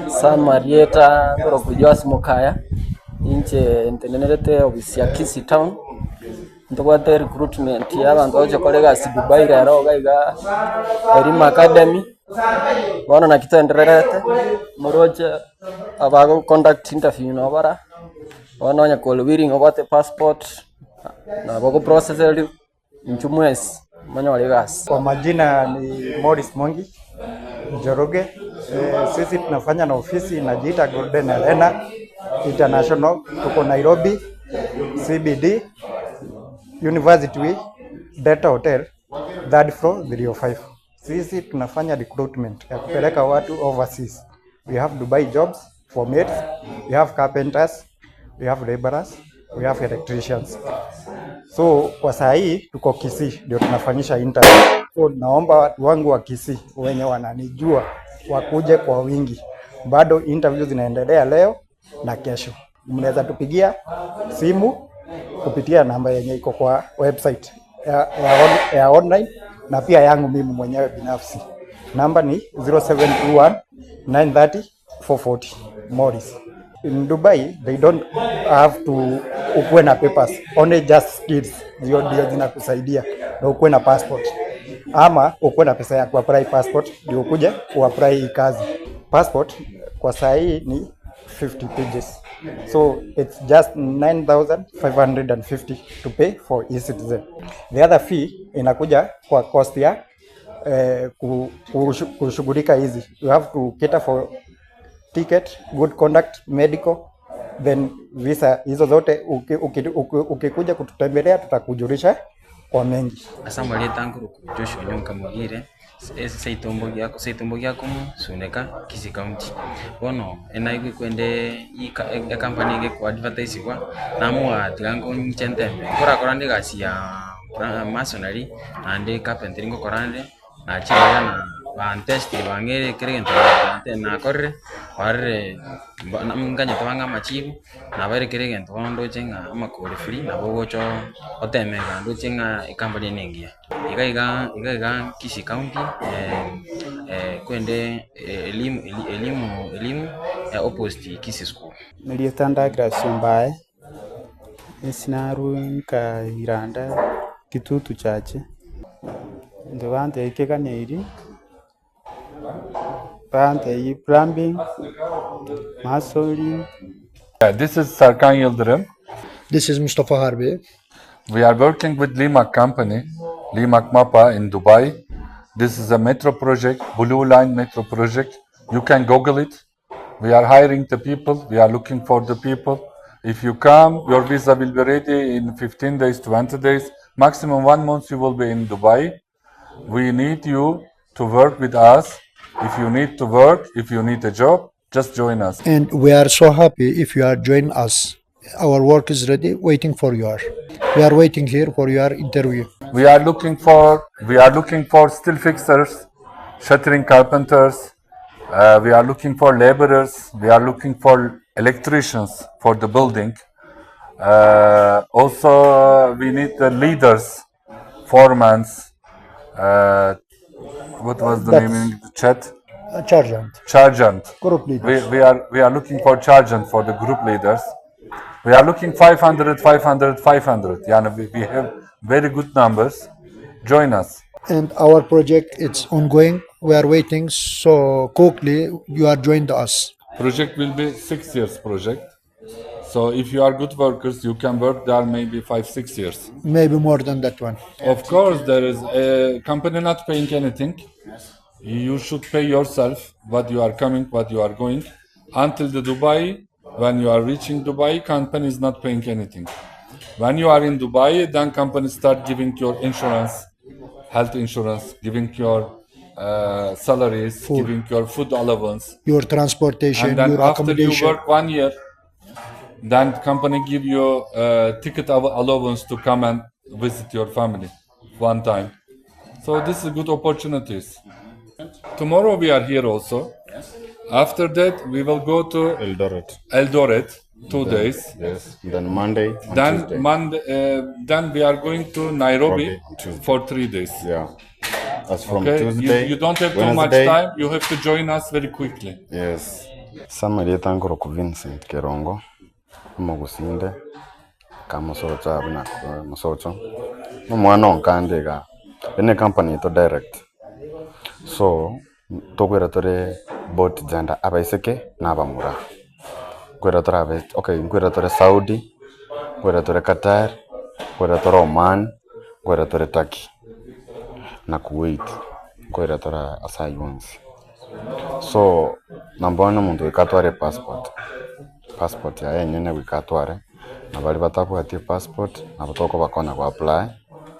Ase amarieta nkorokwa Joash Mokaya, inche ntenenerete ofisi ya Kisii town, ntobwate recruitment ya abanto bagocha gokora egasi Dubai rero iga iga Elimu Academy, bono naki toendererete, moroche abago conduct interview nabo bara, bono onye kore willing obwate passport, nabo ogoprocesseriwa. Inchuo mwensi monyore egasi. Kwa majina ni Morris Mwangi Njoroge. Eh, sisi tunafanya na ofisi inajiita Golden Arena International. Tuko Nairobi CBD University Way, Delta Hotel, third floor 305. Sisi tunafanya recruitment ya kupeleka watu overseas. We have Dubai jobs for maids, we have carpenters, we have laborers, we have electricians. So kwa saa hii tuko Kisii ndio tunafanyisha interview. So naomba watu wangu wa Kisii wenye wananijua wakuje kwa wingi. Bado interview zinaendelea leo na kesho. Mnaweza tupigia simu kupitia namba yenye iko kwa website ya, ya, on, ya online na pia yangu mimi mwenyewe binafsi. Namba ni 0721 930 440 Morris. In Dubai they don't have to ukuwe na papers, only just skills ndio ndio zinakusaidia na ukuwe na passport ama ukuwe na pesa ya kuapply passport ndio ukuje uapply hii kazi. Passport kwa saa hii ni 50 pages so it's just 9550 to pay for e-citizen. The other fee inakuja kwa cost ya eh, kushughulika hizi. You have to cater for ticket, good conduct, medical, then visa. Hizo zote ukikuja uki, uki, uki kututembelea tutakujulisha kwa mengi. Ase amarieta nkorokwa Joshua Onyonka Mogire, ase eitombo gia ase eitombo gia komo Suneka, Kisii County. Bono enaigwe kwende ika ecompany ege koadvertisigwa, namoa tiga nko inche ntembe. Nkorakora ande egasi ya masonry, naende carpentry ngokora nde, nachire iga na bantestire bang'eire kera egento nakorire, barire nganyete bang'e amachibu, nabaire kera egento bono ndoche ng'a amakori free nabo ogocha oteme iga ndoche ng'a ecompany eye nengiya. Iga iga iga iga Kisii county kwende elimu elimu elimu opposite Kisii school. Nerieta Douglas Ombae, ase narwe nkairanda Kitutu Church, intwe bantebia keganeiri, bantebia plumbing, masonry. This is Serkan Yıldırım. This is Mustafa Harbi. We are working with Limak company, Limak Mapa in Dubai. This is a metro project, Blue Line metro project. You can Google it. We are hiring the people. We are looking for the people. If you come, your visa will be ready in 15 days, 20 days, maximum 1 month you will be in Dubai. We need you to work with us. If you need to work, if you need a job, just join us. And we are so happy if you are join us. Our work is ready, waiting for you. We are waiting here for your interview. We are looking for we are looking for steel fixers, shuttering carpenters. We are looking for laborers. We are looking for electricians for the building. Also, we need the leaders, foremans. What was the That's name in the chat? Chargent. Chargent. Group leaders. We are looking for chargent for the group leaders. We are looking 500, 500, 500. Yani we have very good numbers. Join us. And our project, it's ongoing. We are waiting. So quickly, you are joined us. Project will be 6 years project. So if you are good workers, you can work there maybe 5-6 years. Maybe more than that one. Of course, there is a company not paying anything. You should pay yourself what you are coming, what you are going. Until the Dubai, when you are reaching Dubai, company is not paying anything. When you are in Dubai, then company start giving your insurance, health insurance, giving your salaries, Food. giving your food allowance. Your transportation, And then your after you accommodation. work 1 year, then company give you ticket allowance to come and visit your family one time. So this is good opportunities. Tomorrow we are here also. Yes. After that we will go to Eldoret. Eldoret, 2 Then, days. Yes. Then Monday. And Then Tuesday. Monday. Then we are going to Nairobi Nairobi on Tuesday. for 3 days. Yeah. As from Okay, you, Tuesday, you don't have too much Wednesday. time. You have to join us very quickly. Yes. Ase amarieta nkorokwa Vincent Kerongo, omogusinde, kamosocho abwo na mosocho, na omwana o nkande igaa. Eye ne company yaito direct, so tokwera tore both gender abaiseke na abamura. Nkwera tore abe okay nkwera tore Saudi, nkwera tore Qatar, nkwera tore Oman, nkwera tore Turkey na Kuwait, nkwera tore ase aywo onsi. So number one omonto goika atware epassport, passport yaye enyene goika atware, na baria batabwati epassport nabo tokobakonya go apply,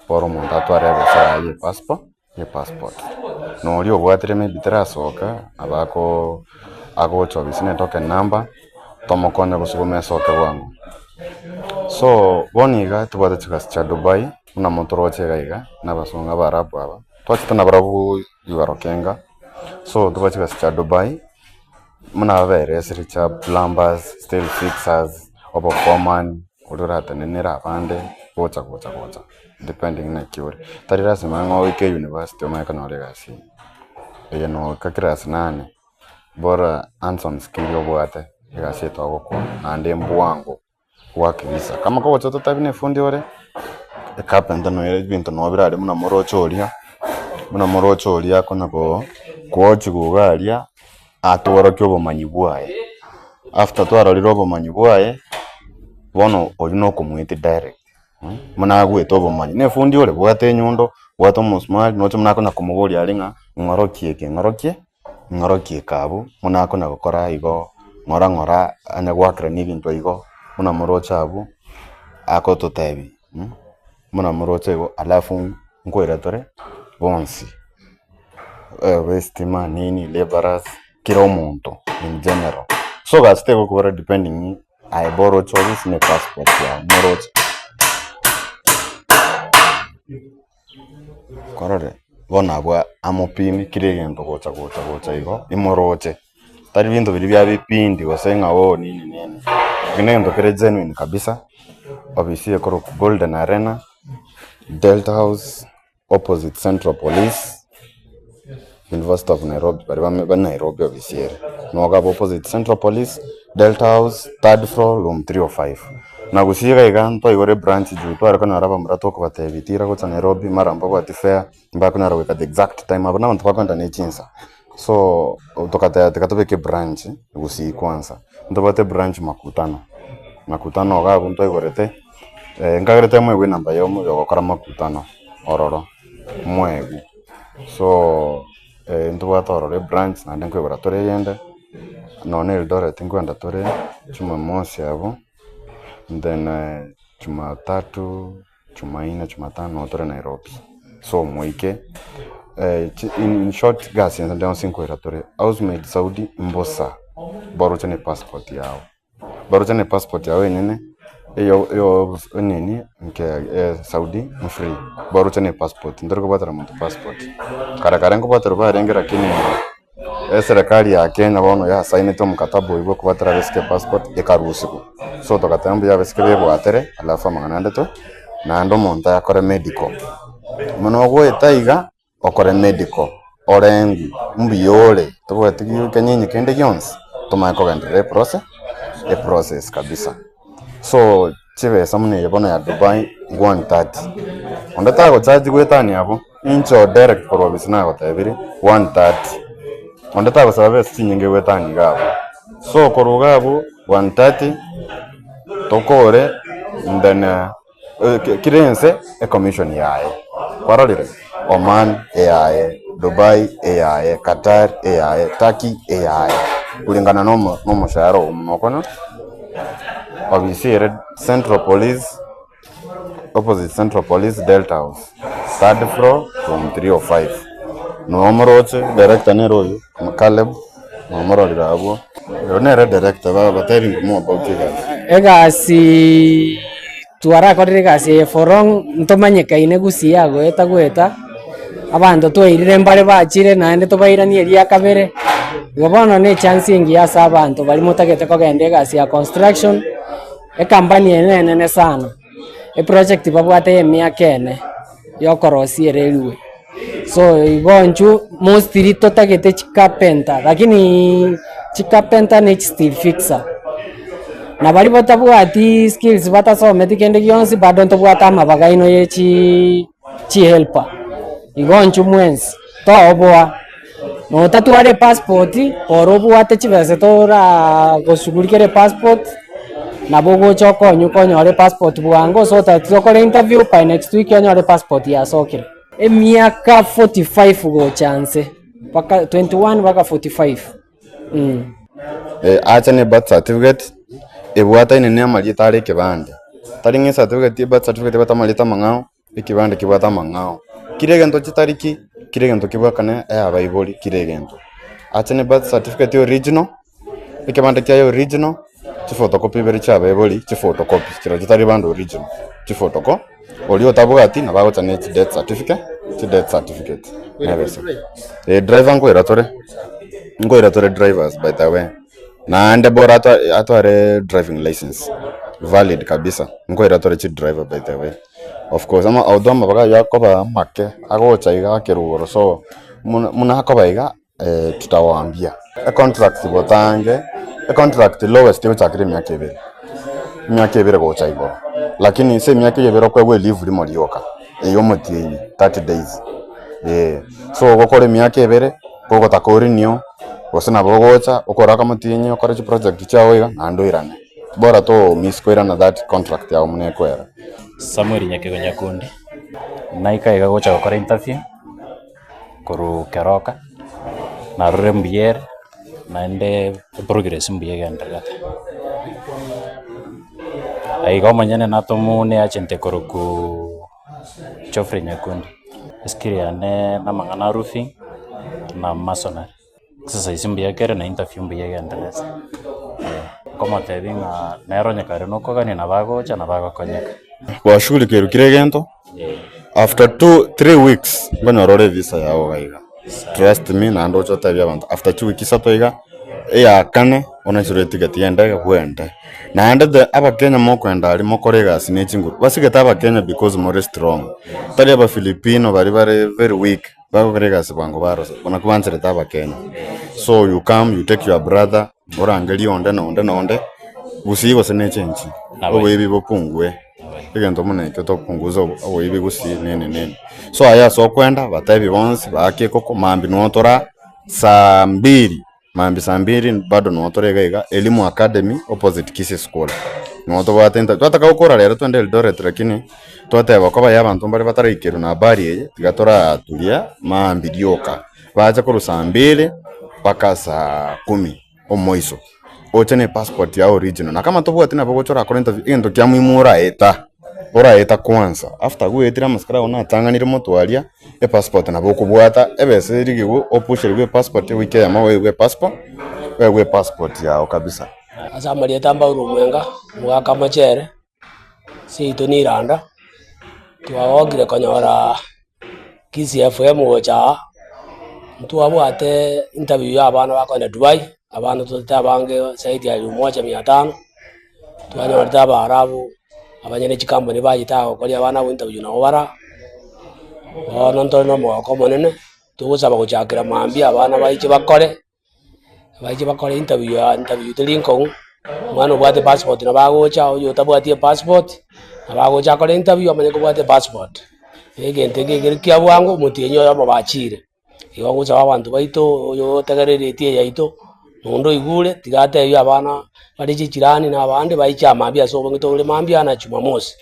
bora omonto atware ebesa yaye ya epaspo ya epassport. Na oria obwatire maybe terasoka, nabo ako agocha obisi na etoken number, tomokonye gosuguma esoke bwango. So bono iga tobwate chigasi chia Dubai, buna motoroche iga iga, na abasongo abarabu aba, twachete nabarabwo igoro kenga, so tobwate chigasi chia Dubai, buna baberesire chia plumbers, steel fixers, oboforeman, oria oratenenere abande, gocha gocha gocha depending naki ore. Tari lasima ng'a oike university omanye konyora egasi eye, eye noika class nane, bora hands on skill obwate, egasi eye togokoa naende mbwango. Work visa. Kama kogocha ototebi na efundi ore, ecarpenter noyo ebinto noo bire aria buna moroche oria, buna moroche oria akonya ko kwochiwa iga aria, atworokie obomanyi bwaye. After twarorire obomanyi bwaye, bono oywo na okomoetia direct buna agwete obomanyi. Na efundi ore bwate enyundo, bwate omosumari, noche buna akonya komoboria aria ng'a ng'orokie eke ng'orokie. Ng'orokie eke abwo, buna akonya gokora igo, ng'ora ng'ora anya goakerania ebinto igo, buna moroche abwo, agototebia buna moroche igo alafu nkoira tore bonsi, ba estima nini, labourers, kera omonto in general. So gasi tegokobora depending aye boroche obisi na epassport yago moroche. Korore, bono abwo amopimi kera egento gocha gocha gocha igo, imoroche, tari binto biria bia bipindi gose ng'a ooh nini nini, eki na egento kere genuine kabisa, ofisi ekorokwa Golden Arena, Delta House, opposite Central Police, University of Nairobi, baria bame ba Nairobi ofisi ere. Nigo abwo opposite Central Police, Delta House, third floor, room 305. Na gusii iga iga ntwaigure ebranch juu tware konyora abamura tokobatebia tira gocha Nairobi mara mbabwati fare, mbakonyara goika the exact time, abwo na abanto bakoenda ne chinsa. So togateba tiga tobeke ebranch gusii kwanza, ntobwate ebranch makutano, makutano iga abwo ntwaigorete, nkagerete moigwe enamba ya omo yogokora makutano ororo, moegwe. So ntobwate ororo ebranch naende nkoigora tore eyende, nonye na Eldoret nkoenda tore jumamosi abwo, then jumatatu, jumaine, jumatano noo tore Nairobi. So moike in short gasi ende yonsi nkoira tore, housemaid Saudi mbosa, baroche na epassport yago. Baroche na epassport yago enyene, eyo eyo enini nke Saudi free, baroche na epassport, ntori kobwatera monto passport. Kare kare nkobwaterwa barenge lakini eserekari ya Kenya bono yasainete omokataba oywo bwa okobwatera abasike epassport ekarusiwa. So togateba mbuya abasike bebwatere alafu amang'ana ande to naende omonto akore medical. Buna ogoeta iga. Okore medical, orengwe, mbuya ore, tobwati kenyinyi kende gionsi, tomanye kogenderera eprose eprocess kabisa. So chibesa buna eye bono ya Dubai 130, onde tagochaji goetania abwo, inche oo direct korwa ofisi nagotebirie 130, onde tagosaba besa chinyinge goetania iga abwo. So korwa iga abwo 130, tokore then. Kera ense ecommission yaye, kwarorire? Oman eyaye, Dubai eyaye, Qatar eyaye, Turkey eyaye, kulingana na omo na omoshahara ogo buna okonywa, obisi ere Central Police, opposite Central Police, Delta House, third floor, room 305. Noo omoroche, director nere oywo, Caleb, nomororire abwo, oyo nere director babatebi more about egasi. Egasi twarakorire egasi eye for long ntomanyekaine gusii agoeta goeta, abanto twairire mbare bachire naende tobairanie eria kabere, igo bono na echance engiya ase abanto baria motagete kogenda egasi ya construction, ecompany eye na enene sana, eproject babwate ya emiaka ene, ya okorosia ereliwe. So igo intwe mostly totagete chicarpenter lakini chicarpenter na chisteel fixer. Na baria batabwati skills batasometi kende gionsi bado ntobwate amabaga aino ye chi chihelper. Igo intwe mwensi toboa, notatwara epassport oro obwate chibesa toraa goshughulikera epassport, nabo ogocha okonywe konyora epassport bwango so that tokore interview by next week onyore epassport yasokire. Emiaka 45 gocha nse, mpaka 21 mpaka 45 mm. Ache ne birth certificate ebwataine na amarieta are ekebande, tari ng'a ecertificate ebirth certificate ebwate amarieta amang'ao, ekebande kebwate amang'ao. Kera egento chitari ki, kera egento kebwakane eyabaibori kera egento. Ache ne birth certificate original, ekebande kiaye original, chiphotocopy ibere chia abaibori, chiphotocopy chiria chitari bando original, chiphotoco oria otabwati nabo agocha ne chi death certificate, chi death certificate nebesa. Eh driver nkoira tore, nkoira tore drivers by the way, naende bora atwa atware driving license valid kabisa, nkoira tore chidriver by the way. Of course ama although amabaga aywo akoba amake, agocha iga akerwa igoro so, muna muna akoba iga. Tutawaambia econtract botange, econtract lowest egochakera emiaka ebere, emiaka ebere gocha igoro, lakini ase emiaka eye ebere okoegwa eleave rimo rioka, eye omotienyi 30 days eh. So ogokora emiaka ebere, kogotaka orenew, gose nabo ogocha okore akamotienyi okore chiproject chiago iga naende oirane, bora to miss koirana that contract yago buna ekoera. Samuel Nyakego Nyakundi, naika iga gocha gokora interview. Korwa keroka, narure mbuya ere, naende eprogress mbuya egendererete. Iga omonyene natomwa ne agent ekorokwa Geoffrey Nyakundi, eskill yane na amang'ana a roofing na masonry. Exercise mbuya kere na interview mbuya egendererete, nkomotebia ng'a nere onye kare nokogania nabo agocha nabo agokonyeka. Gwashughulikerwa kera egento. After two, three weeks nkonyora ore evisa yago iga iga, trust me naende oche otebie abanto after chiwiki isato iga, eya kane onachire etigeti ya endege bwende. Naende the abakenya mokoenda aria mokore egasi ne chinguru, basigete abakenya because more strong, tari abafilipino baria bare very weak bagokora egasi bwango barosa, nakio bancherete abakenya. So you come you take your brother, orangerie onde na onde na onde, gusii gose ne echenchi, oboibi bopungue. Egento buna ekio topunguza oboibi gusii nini nini. So aye ase okwenda batebi bonsi baake ekoko mambia noo tora saa mbiri, mambia saa mbiri bado noo tore iga iga Elimu Academy opposite Kisii School. Noo tobwate interview, twataka gokora rero twende Eldoret lakini twateba okoba ya abanto mbare bataraikerwa na habari eye tiga toraturia mambia rioka. Bacha korwa saa mbiri mpaka saa kumi. omoiso, oche ne passport yao original, na kama tobwati nabo ogocha orakore interview, egento kia muhimu oraeta, oraeta kwanza, after gweetire amasikari ago natang'anire motwe aria, epassport nabo okobwata, ebesa erigigwe opusherigwe epassport ewiki eyemo oegwe epassport, oegwe epassport yago kabisa. Ase amarieta Mbauro Omwenga, omogaka omochere, seito niranda, twagokire konyora Kisii FM gocha aa, ntwabwate interview ya abana bakogenda Dubai, abana totete abange zaidi ya elfu moja mia tano, twanyorete abaarabu, abanyene chikampani bachete aa gokoria abana abwo interview nabo bare aa, bono ntore na omogoko omonene, togosaba gochakera mambia abana baiche bakore. Baiche bakore interview aa interview teri nkong'u, omwana obwate passport nabo agocha, oyo otabwati epassport, nabo agocha akore interview amanye kobwata epassport. Egento eke ekere kia bwango omotienyi oyomo bachire, igo ogosaba abanto baito oyo otegereretie eyaito, na onde oigure, tiga atebie abana bare chichirani na abande baiche mambia ase obong'e tore mambia na jumamosi.